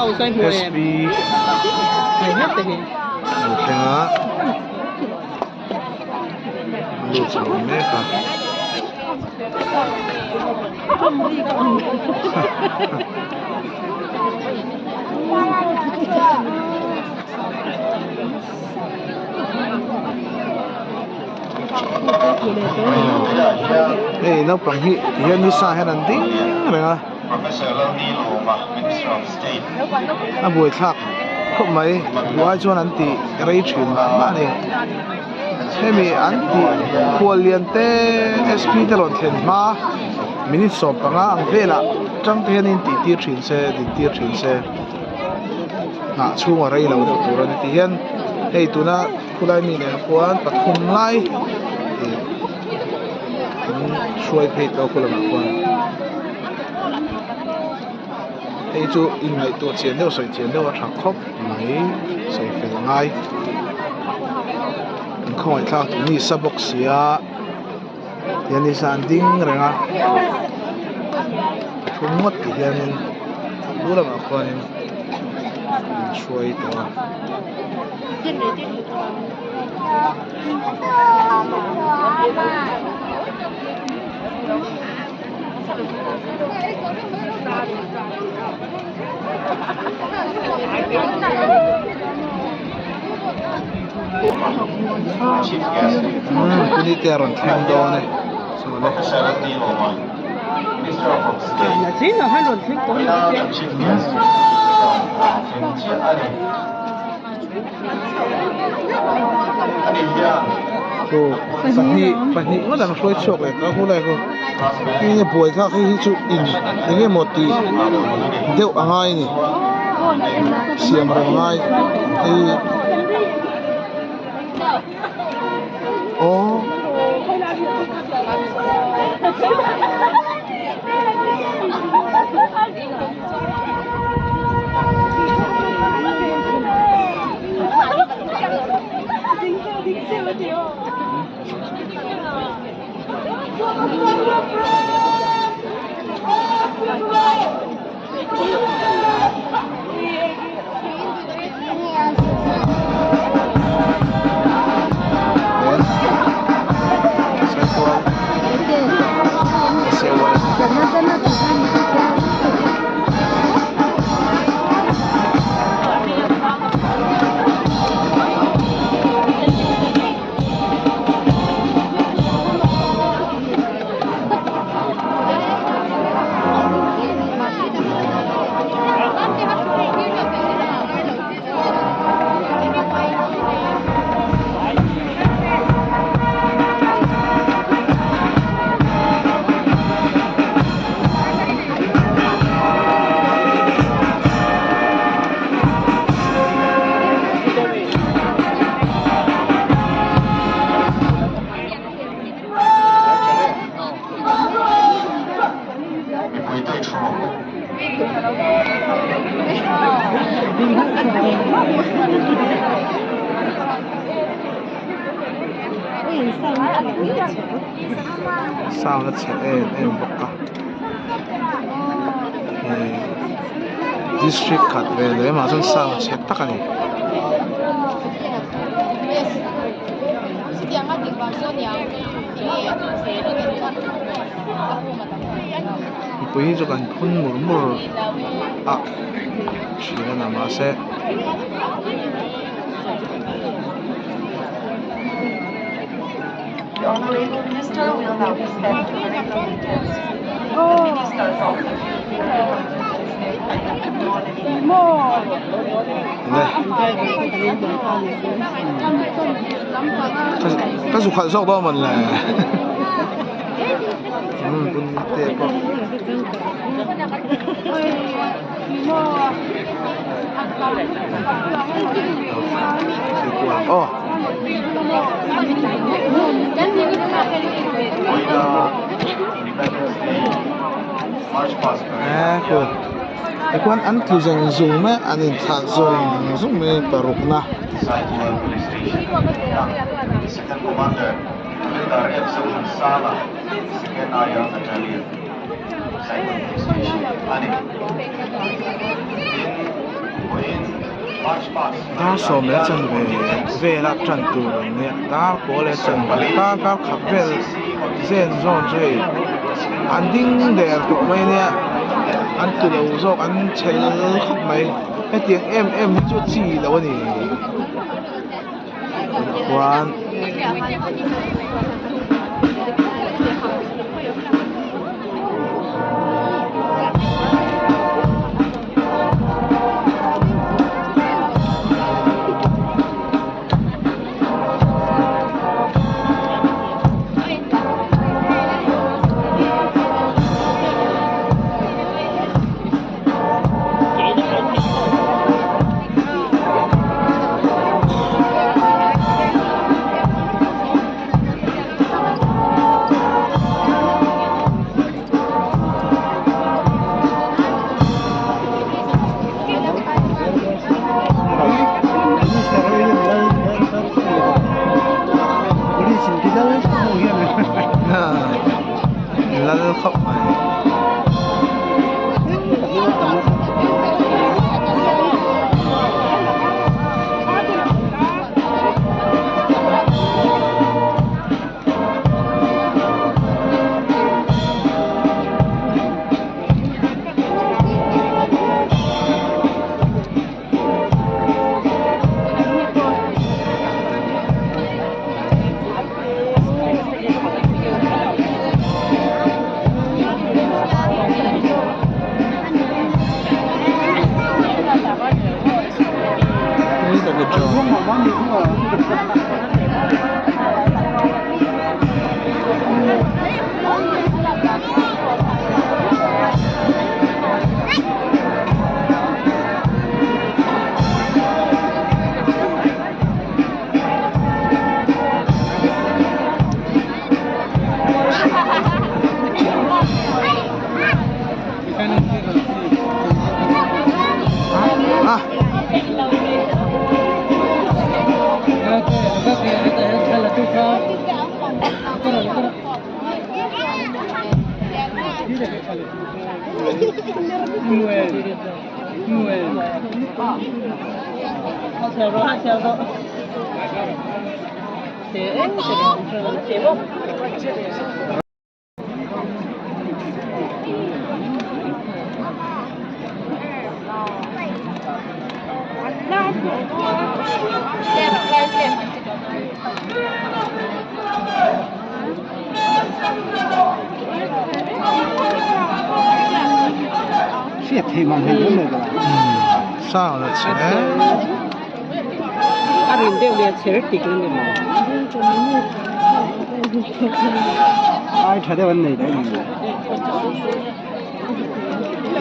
SP lo thleng a lut chho mek a. Hei naupang hi tihian nisa hian an ding reng a a buaithlak khawp mai buai chuan an tih rei thin mah mah a ni hemi an tih khuallian te sp te rawn thlen hma minute 15 ang velah tang te hian in tih tir thin se din tir thin se. Hnah chhung a rei lo deuh tur a ni tih hian hei tuna khulai mi nen khuan pathum lai ih an hruai phei tawh a khu lamah khuan hei chu inngaihtuah chian deuh sawi chian deuh a tha khawp mai sawi fel ngai an khawngaih thlak tur ni sa bawk sia. Tihian nisa an ding reng a pathum ngawt ti hianin chu lamah khuanin an hruai tawh a. Umm te a rawn thleng dawn e Aw pahnih pahnih ngawt an hruai chhuak leh ta khulai khu hei hi buai thlak hei hi chu in eng emaw tih deuh a ngai a ni siam reng a ngai hei aw. Sound a chhe em em bawk a hei district khat ve leh mah chuan sound chhe tak a ni. Mipui hi chu kan phun mur mur a thin a ni mahse. Ka zu khalh zawk dawn mawn le umm bun te pawh aw. Tikhuan an tlu zung zung mai a an inthlah zung zung mai parukna. Dar sawm leh chanve vela tan tur an nia dar pawl leh chanve dar kar khat vel zen zawn chu hei an ding der tawh mai ania an ti lo zawk an chhel khawp mai hetiang em em hi chu chi lo a ni tunah khuan. Lal khawp mai.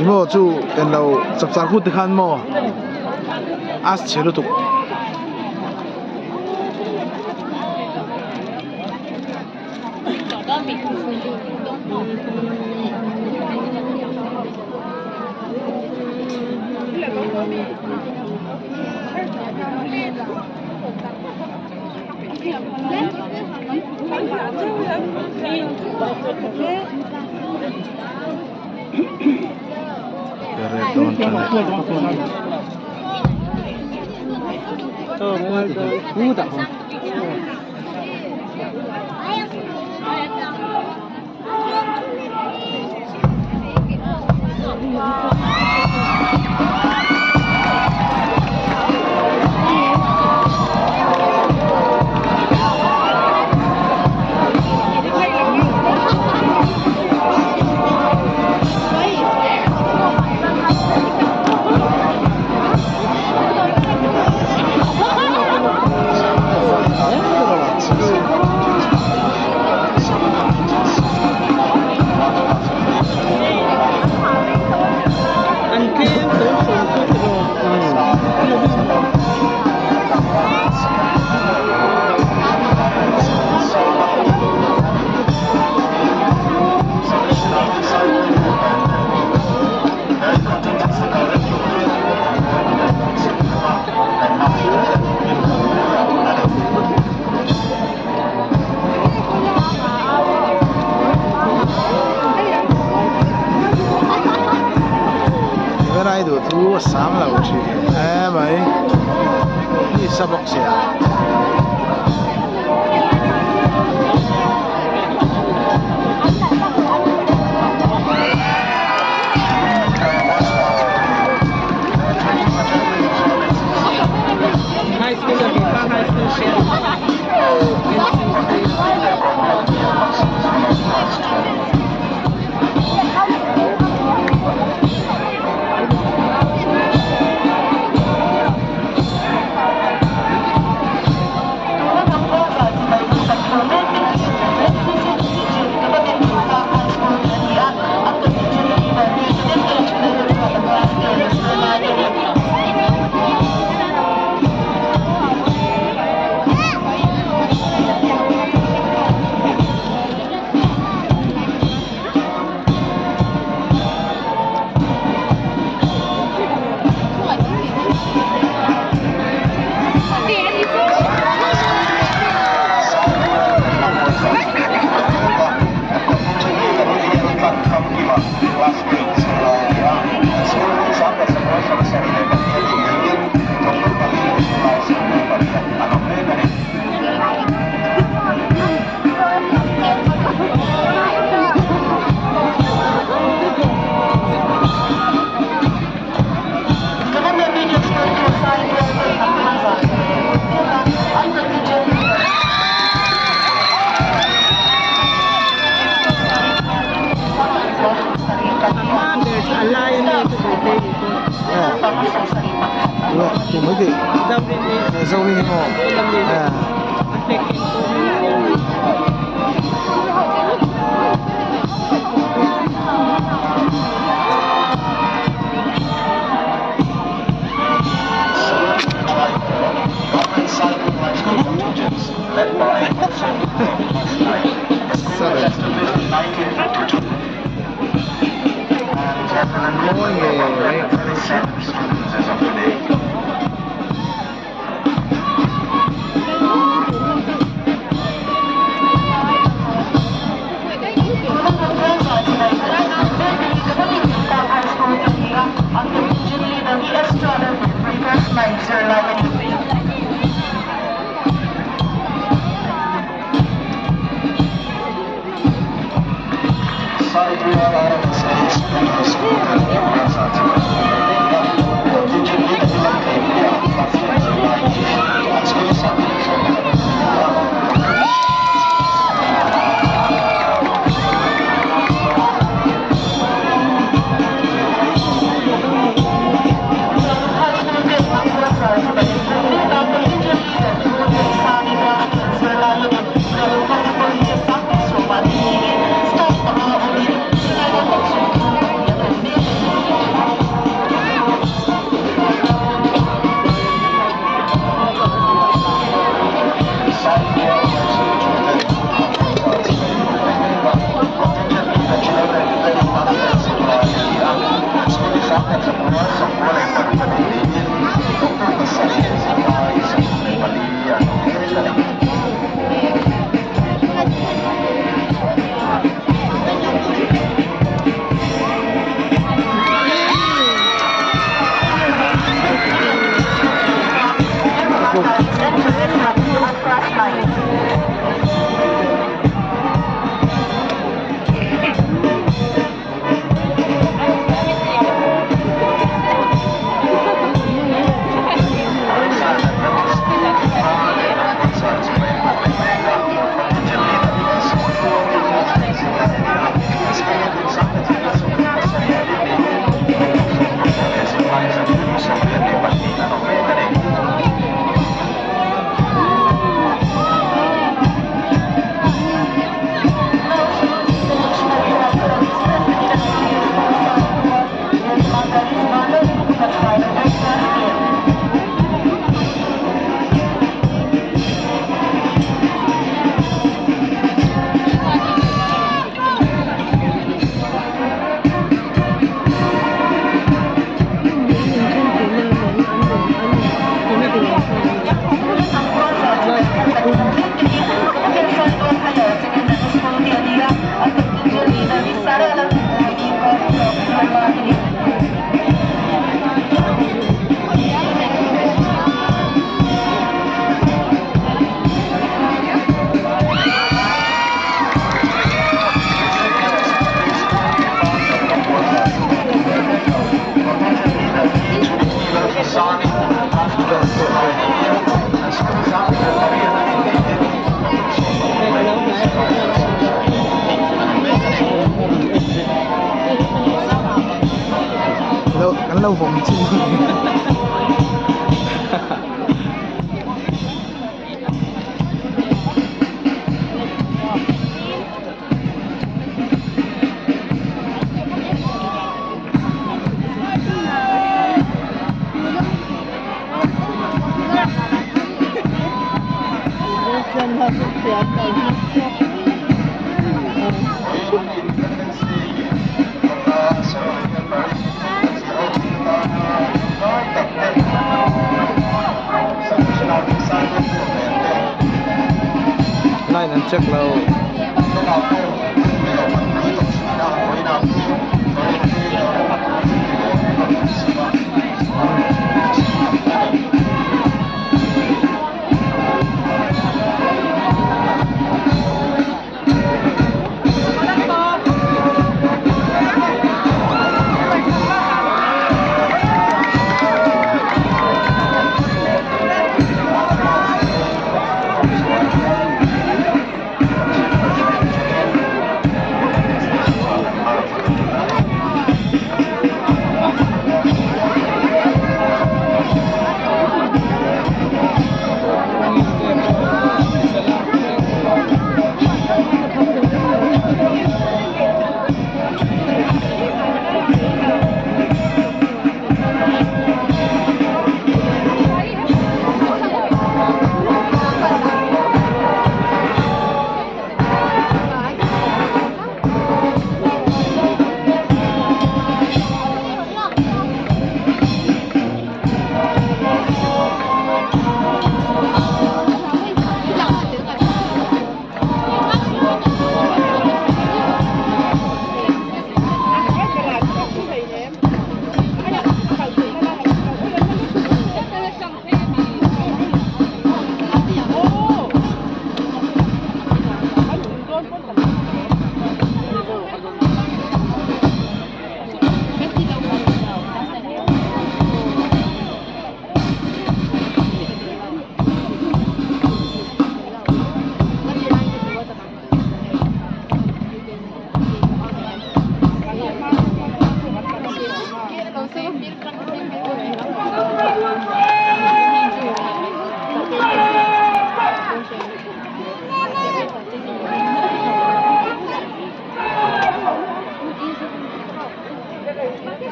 Emaw chu englo chapchar kut te khan maw a chhe lutuk. Tawngtai duh chu a sang lo thin hle mai nisa bawk sia. Lo kan lo vawm chin Line an check lo.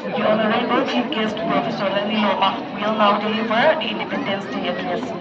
The Honorable Chief Guest Professor Lalnilawma will now deliver the Independence Day address.